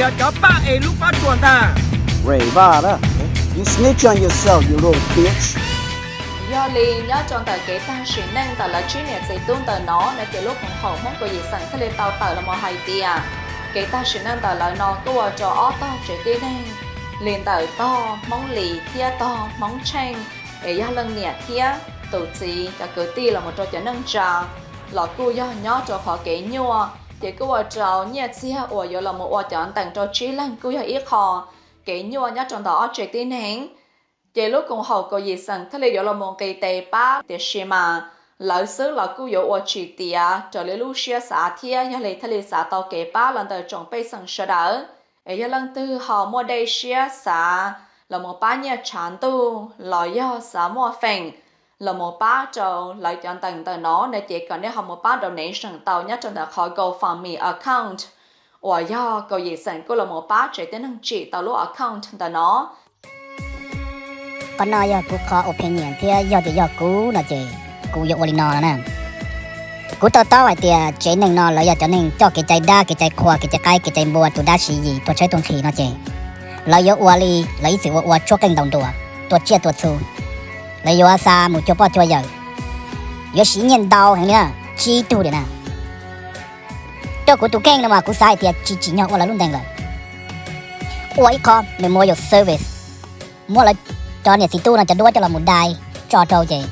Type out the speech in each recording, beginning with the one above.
Yog cov pab es lub pob tsuas ntag. Ray Vaj na, you snitch on yourself, you little bitch. Yog li nyob rau ntawm kev tag sim neej ntawm lawv tsib niam txiv tub ntawm no no ces lub koom haum Hmoob Kaus Yim xeem thiaj li tau tawm los mus hais tias kev tag sim neej ntawm lawv no kuj ua rau ob tog tsev tib neeg li ntawm tog Hmoob Lis thiab tog Hmoob Tsheej es yog leej niam thiab tus txiv cov kwv tij los mus rau cov neej tsa los kuj yog nyob rau qhov kev nyuaj ces kuj ua rau nyiaj txiag uas yuav los mus ua cov ntees rau tsib leeg kuj yog ib qho kev nyuaj nyob rau ntawm ob tsev tib neeg. Ces lub koom haum Kaus Yim xeem thiaj li yuav los mus nqis tes pab, tiam sis mas lawv xwb los kuj yuav ua tsis tiav raws li lub siab xav thiab, yog li thiaj li xav tau kev pab los ntawm tsoom pej xeem sawv daws. Es yog leej twg ho muaj dej siab xav los mus pab nyiaj tshav ntuj los yog xav muaj feem los mus pab rau lawv cov ntees ntawm no no ces kom nej ho mus pab donation tau nyob rau ntawm qhov GoFundMe account uas yog Kaus Yim xeem kuj los mus pab tsev tib neeg tsim tau lub account ntawm no. Qhov no yog kuv qhov opinion thiab yog tias yog kuv no ces kuv yuav ua li no no na. Kuv to taub hais tias tsev neeg no lawv yog cov neeg coj kev cai dab, kev cai qhua, kev cai qaib, kev cai npua, tus dab siv yis, tuag tshaib tuag nqhis no ces lawv yuav ua li lawv ib txwm ua ua tshuab qeej ntaus nruas, tua tsiaj tua txhu. Lawv yuav xa mus cuag poj cuag yawm, yuav siv nyiaj ntau heev li na, tsib tug diam na. Rau kuv tus kheej no mas kuv xav hais tias tsis tsim nyog ua lawv lub ntees lawm. Ua ib qho memorial service, muab lawv cov niam txiv tub no cov duab coj los mus dai tso rau ces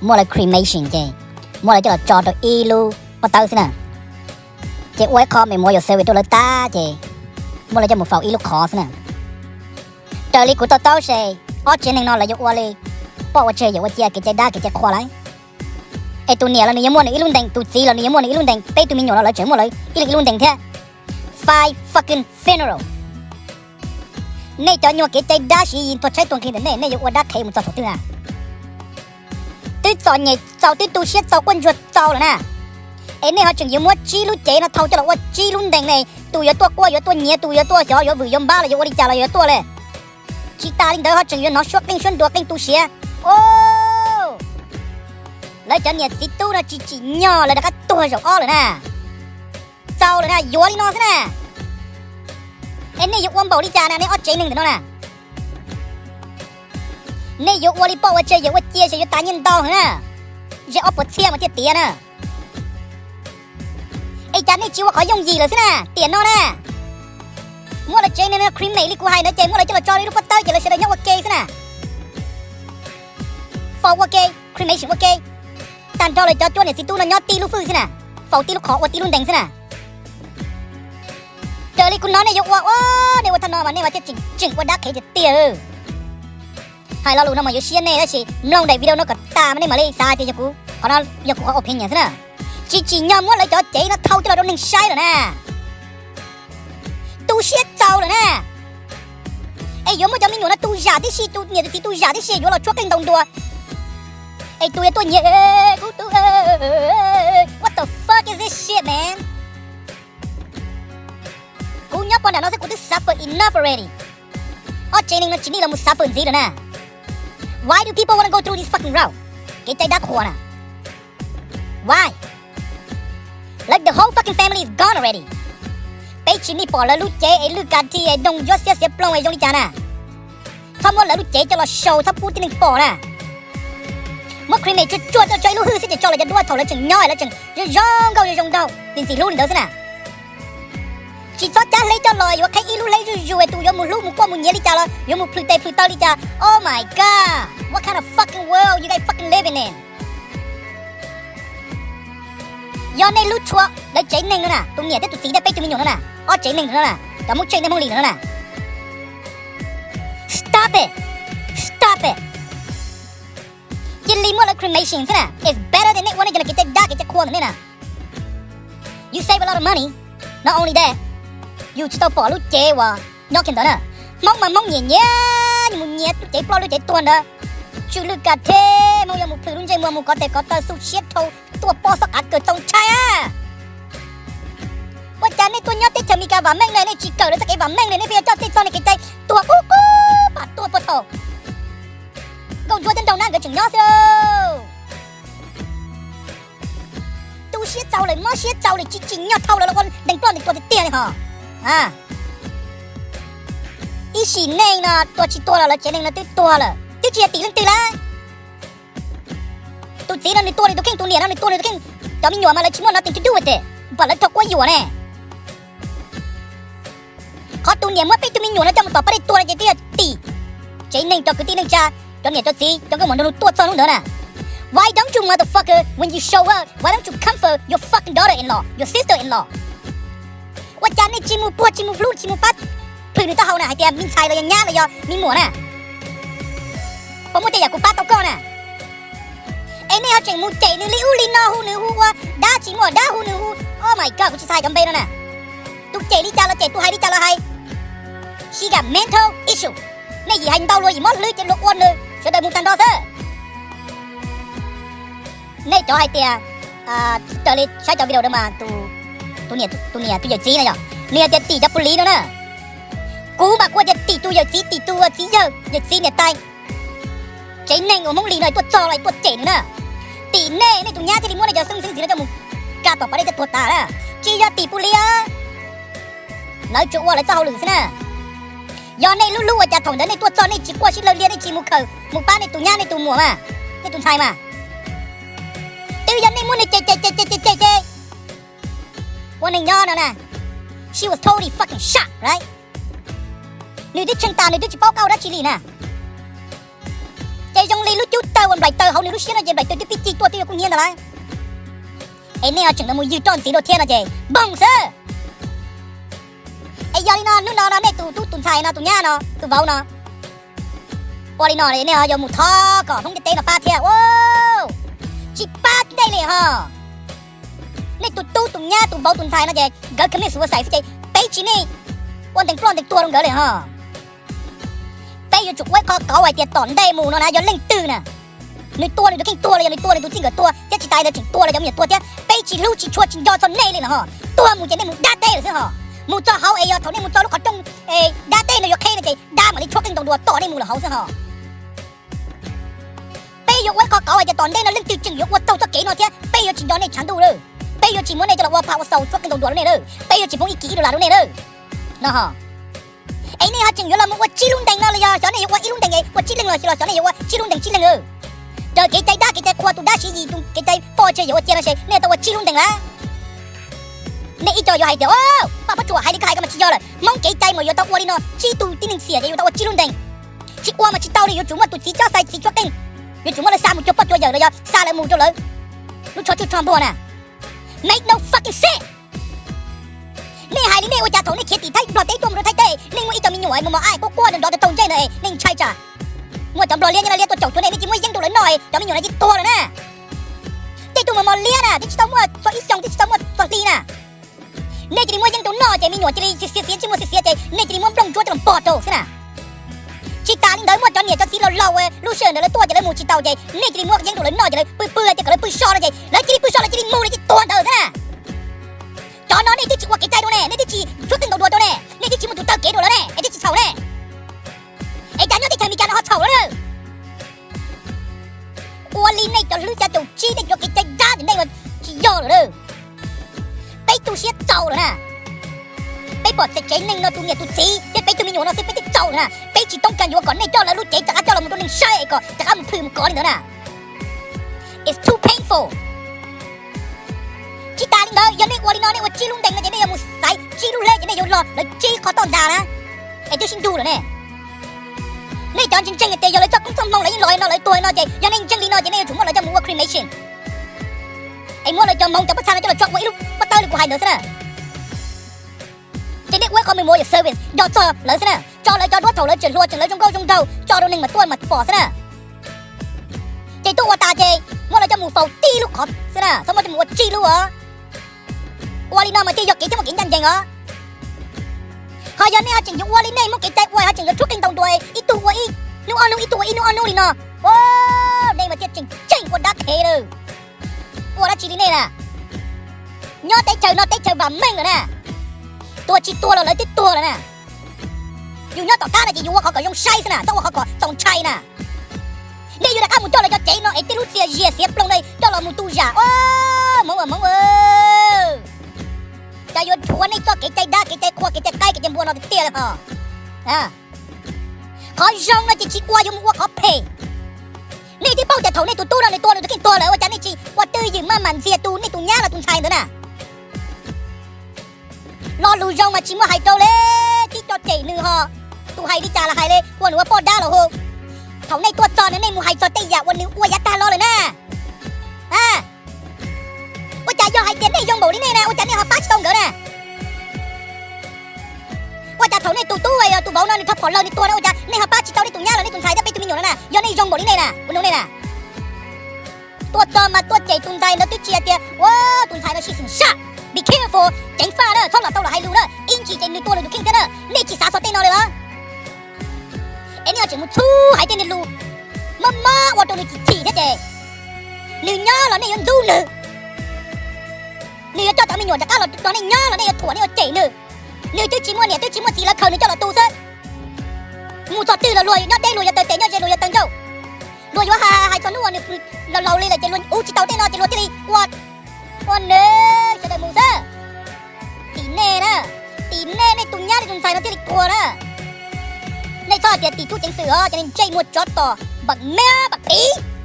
muab lawv cremation ces muab lawv coj los tso rau ib lub pob tawb xwb na. Ces ua ib qho memorial service rau lawv tag ces muab lawv coj mus faus ib lub qhov xwb na. Raws li kuv to taub se ob tsev neeg no lawv yuav ua li poj ua tseg yawm ua cia, kev cai dab kev cai qhua lawm. Es tus niam los nws yuav muaj nws ib lub ntees, tus txiv los nws yuav muaj nws ib lub ntees, peb tug me nyuam no lawv tseem muaj lawv ib leeg ib lub ntees thiab. Five fucking funeral. Nej cov nyuag kev cai dab siv yis tuag tshaib tuag nqhis ntawm nej, nej yuav ua dab qhev mus txog thaum twg na? Twb txom nyem txaus, twb tu siab txaus, quaj ntsuag txaus lawm na. Es nej ho tseem yuav muab tsib lub cev no thau coj los ua tsib lub ntees ne, tus yuav tuaj quaj yuav tuaj nyiav, tus yuav tuaj xyov yuav vwm yuav npab los yuav ua li cas los yuav tuaj li. Tsis tas li ntawd ho tseem yuav hnov suab qeej suab nruas qeej tu siav. Lawv cov niam txiv tub no tsis tsim nyog lawv rov qab tuag zaum ob lawm na. Txaus lawm na, yuav li no xwb na. Es nej yuav ua npaum li cas na nej ob tsev neeg ntawm no na? Nej yuav ua li poj ua tseg yawm ua cia ces yuav tas nyiaj ntau heev na. Ze ob puas txhiab mas thiaj tiav na. Es cas nej tsis ua qhov yooj yim lawm xwb na, tiam no na? Muab lawv tsev neeg no cremate li kuv hais ntawd ces muab lawv coj los tso li lub pob tawb ces lawv sawv daws nyob ua ke xwb na. Faus ua ke, cremation ua ke, tag nrho lawv cov cuab niam txiv tub no nyob tib lub fwj xwb na, faus tib lub qhov ua tib lub ntees xwb na. Raws li kuv hnov nej yuav ua, nej ua tag no mas nej mas thiaj tseem tseem ua dab qhev tiag tiag. Hais lo lus no mas yuav siab nej tab sis mloog daim video no kom tas mas nej mam li xav tias yog kuv qhov no, yog kuv qhov opinion xwb na. Tsis tsim nyog muab lawv cov cev no thau coj los rau neeg saib lawm na. Tu siab txaus lawm na. Es yuav muab cov me nyuam no tu zam tib si, tus niam tus txiv tu zam tib si, yuav los tshuab qeej ntaus nruas. Es tus yuav tuaj nyiav kuv tus, what the fuck is this shit, man? Kuv nyob pog nram no xwb kuv twb suffer enough already. Ob tsev neeg no tsis need los mus suffer ntxiv lawm na. Why do people wanna go through this fucking route? Kev cai dab qhuas na. Why? Lawv the whole fucking family is gone already. Peb tsis need pom lawv lub cev es lwj kas thi es doog yuav xiab xiav ploog es zoo li cas na. Txhob muab lawv lub cev coj los show, txhob pub tib neeg pom na. Muab cremate tsuag tsuag coj tso ib lub hwj xwb ces tso lawv cov duab thaum lawv tseem nyob lawv tseem zoo zoo nkauj zoo zoo nraug, tus ntxim hlub li ntawd xwb na. Tsis txhob cab hleb coj los yuav qhib ib lub hleb zuj zus es tus yuav mus hlub mus quaj mus nyiav li cas los yuav mus plhws tes plhws taw li cas. Oh my god, what kind of fucking world you guys fucking living in? Yog nej hlub tshua lawv tsev neeg no na, tus niam thiab tus txiv thiab peb tug me nyuam no na, ob tsev neeg no na, cov Hmoob Tsheej thiab Hmoob Lis no na, stop it, stop it. Cia li muab lawv cremation xwb na, it's better than nej ua nej cov kev cai dab kev cai qhua ntawm nej na. You save a lot of money. Not only that, yus tsis tau pom lub cev uas nyob kiag ntawd na. Hmoob mas Hmoob nyiam nyiam mus nyiav lub cev ploj lub cev tuag ntawd. Tsw lwj kas thi, Hmoob yuav mus plhws lub ntsej muag mus kov tes kov taw xu siab dhau, tuaj pob xob qav kawg txaus ntshai. Ua cas nej tuaj nyob teb chaws Amelikas vam meej ne, nej tsis kawm lawv txoj kev vam meej ne, nej pheej yuav coj tej txoj nej kev cai tuag qub qub pam tuag puag thaum. Nkauj ntsuab thiab nraug nab nkawd tseem nyob xwb. Tu siab txaus lawm, mob siab txaus lawm, tsis tsim nyog thau lawv los ua ntees ploj ntees tuag tiag tiag li hos. Ib sim neej no tua tsis tuag los lawv tsev neeg no twb tuag lawm, twb tsis yog tim leej twg lawm. Tus txiv no nws tua nws tus kheej, tus niam no nws tua nws tus kheej, cov me nyuam mas lawv tsis muaj nothing to do with it, pom lawv raug quab yuam ne. Qhov tus niam muab peb tug me nyuam no coj mus tom pab dej tua no ces twb yog tim tsev neeg, cov kwv tij neej tsa, cov niam cov txiv, cov nkauj muam nraug nus tuaj txog hnub ntawd na. Why don't you motherfucker, when you show up, why don't you comfort your fucking daughter-in-law, your sister-in-law? Ua cas nej tsis mus puag tsis mus hlub tsis mus pab phwm nws taub hau na, hais tias me ntxhais los yog nyab los yog me muam na? Puas muaj tej yam kuv pab tau koj na? Es nej ho tseem mus cem nws li ub li no, hu nws hu ua dab tsis muaj dab, hu nws hu, oh my god, kuv tsis txhais cov npe no na. Tus cem li cas los cem, tus hais li cas los hais. She got mental issue. Nej yim hais ntau luag yim mob hlwb ces luag ua nws sawv daws mus tag nrho xwb. Nej cov hais tias, raws li saib cov video ntawd mas tus niam tus yawm txiv no yog, nws yog tias tim cov pus lis no na. Kuv mas kuv tias tim tus yawm txiv, tim tus txiv yawg, yawm txiv niam tais, tsev neeg uas Hmoob Lis no tuaj txog los tuaj cem nws na. Tim nej, nej tus nyab thiaj li muab nej cov xeeb xeeb ntxwv no coj mus ka tom pas dej thiab tuag tas na. Tsis yog tim pus lis, lawv tsuas ua lawv txoj hauj lwm xwb na. Yog nej lub hlub ua cas thaum ntawd nej tuaj txog nej tsis quaj sib lawg liaj, nej tsis mus khaws mus pab nej tus nyab nej tus muam mas, nej tus ntxhais mas. Twb yog nej muab nws cem cem cem cem cem cem ces ua neeg nyob no na. She was totally fucking shocked, right? Nws twb tshee tas, nws twb tsis paub qab hau dab tsi li na. Ces zoo li lub cub taw uas nplaim taws hauv nws lub siab no ces nplaim taws twb pib cig tuaj twb yuav kub hnyiab ntag lauj. Es nej ho tseem los mus ywg roj ntxiv dua thiab no ces npoog xwb. Es yog li no hnub no no nej tus tub tus ntxhais no, tus nyab no, tus vauv no, ua li no nej ho yuav mus thov kom Hmoob ntiaj teb no pab thiab ua, tsis pab ntej li ho. Nej tus tub tus nyab tus vauv tus ntxhais no ces nkawd commit suicide xwb ces peb tsis nej ua ntees ploj ntees tuag rau nkawd li ho. Peb yuav tsum ua ib qho kauv hais tias tom ntej mus no na yog leej twg na, nws tua nws tus kheej tuag los yog nws tua nws tus txij nkawm tuag thiab tsis tas li ntawd tseem tua lawv cov me nyuam tuag thiab, peb tsis hlub tsis tshua tsis nco txog nej li no ho. Tuag mus ces nej mus dab teb lawm xwb ho. Mus txog hauv es yog thaum nej mus txog lub qhov rooj dab teb no yuav qheb no ces dab mam li tshuab qeej ntaus duas tom nej mus lawm hauv xwb ho. Peb yuav ua ib qho kauv hais tias tom ntej no leej twg tseem yuav ua taug txoj kev no thiab peb yuav tsis nco nej tshav nduj lawm. Peb yuav tsis muab nej coj los ua pha ua xaus tshuab qeej ntaus duas rau nej lawm, peb yuav tsis foom ib kis ib dollar rau nej lawm no ho. Es nej ho tseem yuav los mus ua tsib lub ntees no los yog xyov nej yuav ua ib lub ntees es ua tsib leeg los xyov nej yuav ua tsib lub ntees tsib leeg. Raws kev cai dab kev cai qhua tus dab siv yim tus kev cai poj tseg yuav ua cia no ces nej tau ua tsib lub ntees lawm. Nej ib co yuav hais tias, Paj Pob Tsuas hais li koj hais ko mas tsis yog lawm. Hmoob kev cai mas yuav tau ua li no, tsib tug tib neeg xiam ces yuav tau ua tsib lub ntees. Tsis ua mas tsis tau li, yuav tsum muaj tus txiv cob xais txiv tshuab qeej, yuav tsum muab lawv xa mus cuag pog cuag yawm los yog xa lawv mus rau lawv lub tsho tsuj tsho npuag na. Make no fucking sense. Nej hais li nej ua cas thaum nej khiav tim Thaib Nplog teb tuaj mus rau Thaib teb, nej muaj ib co me nyuam mos mos ab quaj quaj nrov nrov taug ntsej ntawd es nej ntshai tsam muaj cov Nplog liab nyob liab tuaj caum cuag nej, nej cia li muab yeeb rau lawv noj es cov me nyuam no cia li tuag lawm na. Tej tug mos mos liab na twb tsis tau muaj txog ib xyoos twb tsis tau muaj txog hli na, nej cia li muab yeeb rau noj ces me nyuam cia li xiav xiav ntsej muag xiav xiav ces nej cia li muab nplooj ntsuab coj los npog rau xwb na. Tsis tas li ntawd muaj cov niam cov txiv laus laus lub sij hawm ntawd lawv tuaj ces lawv mus tsis taus ces nej cia li muab yeeb rau lawv noj ces lawv pw pw hais tias kom lawv pw so no ces lawv cia li pw so lawv cia li mus li cia li tuag ntawd xwb na. Cov no nej twb tsis ua kev cai rau ne, nej twb tsis tshuab qeej ntaus duas rau ne, nej twb tsis mus tus taw kev rau lawv ne, es twb tsis txhaum ne. Es cas nyob teb chaws Amelikas no ho txhaum lawm? Ua li nej cov hlwb xya caum tsib nej cov kev cai dab ces nej tsis yog lawm. Peb tu siab txaus lawm na. Peb pom tsev neeg no tus niam tus txiv thiab peb tug me nyuam no xwb peb twb txaus lawm na. Peb tsis toob kas yuav kom nej coj lawv lub cev rov qab coj los mus rau neeg saib es kom rov qab mus phwm mus kov li ntawd na. It's too painful. Tsis tas li ntawd yog nej ua li no nej ua tsib lub ntees no ces nej yuav mus xaiv tsib lub hleb ces nej yuav los lawv tsib qhov toj ntag na. Es twb sib ntug lawm ne. Nej cov ntseeg ntseeg tias yog lawv txoj koob txoj hmoo lawv yeej los no lawv tuag no ces yog nej ntseeg li no ces nej yuav tsum muab lawv coj mus ua cremation es muab lawv cov hmoov cov pob txha no coj los tso ua ib lub pob tawb li kuv hais ntawd xwb na. Ces nej ua ib qho memorial service nco txog lawv xwb na, tso lawv cov duab thaum lawv tseem hluas tseem lawv zoo nkauj zoo nraug tso rau neeg mas tuaj mas pom xwb na. Ces tuaj ua tas ces muab lawv coj mus faus tib lub qhov xwb na, txhob muab coj mus ua tsib lub os. Ua li no mas thiaj yog kev thiab muaj kev ncaj ncees os. Ho yog nej ho tseem yuav ua li nej Hmoob kev cai ua ho tseem yuav tshuab qeej ntaus duas ib tug ua ib hnub ob hnub ib tug ua ib hnub ob hnub li no, nej mas thiaj tseem tseem ua dab qhev lawm. Ua dab tsi li nej na? Nyob teb chaws no teb chaws vam meej lawm na. Tuag tsis tuag los lawv twb tuag lawm na. Yus nyob tom qab no ces yus ua qhov kom zoo saib xwb na, txhob ua qhov kom txaus ntshai na. Nej yuav rov qab mus coj lawv cov cev no es tej lub txias zias xiav ploog no coj los mus tu zam, Hmoob a Hmoob, cas yuav dhuav nej txoj kev cai dab kev cai qhua kev cai qaib kev cai npua no tiag tiag li ho. Qhov zoo no ces tsis ua, yuav mus ua qhov phem. Nej twb paub tias thaum nej tus tub no nws tua nws tus kheej tuag lawm, ua cas nej tsis ua twj ywm maj mam ntxias tus nej tus nyab los tus ntxhais ntawd na? Lo lus zoo mas tsis muaj hais rau li, tib co cem nws ho. Tus hais li cas los hais li, ua nws ua poj dab los hu. Thaum nej tuaj txog no nej mus hais txog tej yam uas nws ua yav tag los lawm na. A, ua cas yog hais tias nej zoo npaum li nej na, ua cas nej ho pab tsis tau nkawd na? Ua cas thaum nej tus tub, tus vauv no nws rho phom lawg nws tuag na, ua cas nej ho pab tsis tau nej tus nyab los nej tus ntxhais thiab peb tug me nyuam no na? Yog nej zoo npaum li nej na, ua no nej na. Tuaj txog mas tuaj cem tus ntxhais ntawd twb tsis hais tias ua tus ntxhais no sib xim saj, be careful, ceev faj na, txhob los tau los hais lus na, ib ntsis ces nws tua nws tus kheej thiab na. Nej tsis xav xyuas tej no li los? Es nej yuav tseem mus txhub hais tej niag lus mob mob ua rau nws chim chim thiab ces nws nyob los nej yuav ntxub nws. Nws yuav coj cov me nyuam rov qab los nrog nej nyob los nej yuav thuam nej yuav cem nws. Nws twb tsis muaj niam twb tsis muaj txiv, lawv khaws nws coj los tu xwb. Mus txog twg los luag nyob deb, luag yuav taw tes, nyob ze luag yuav taw ncauj. Luag yuav hais hais txog hnub uas nws laus laus li lawm ces luag ua tsis tau tej no ces luag thiaj li ua, ua nws sawv daws mus xwb. Tim nej na, tim nej, nej tus nyab nej tus ntxhais no thiaj li tuag na. Nej txhob hais tias tim tub ceev xwm os, cov niag ntsej muag tsov tom npam mab npam piv.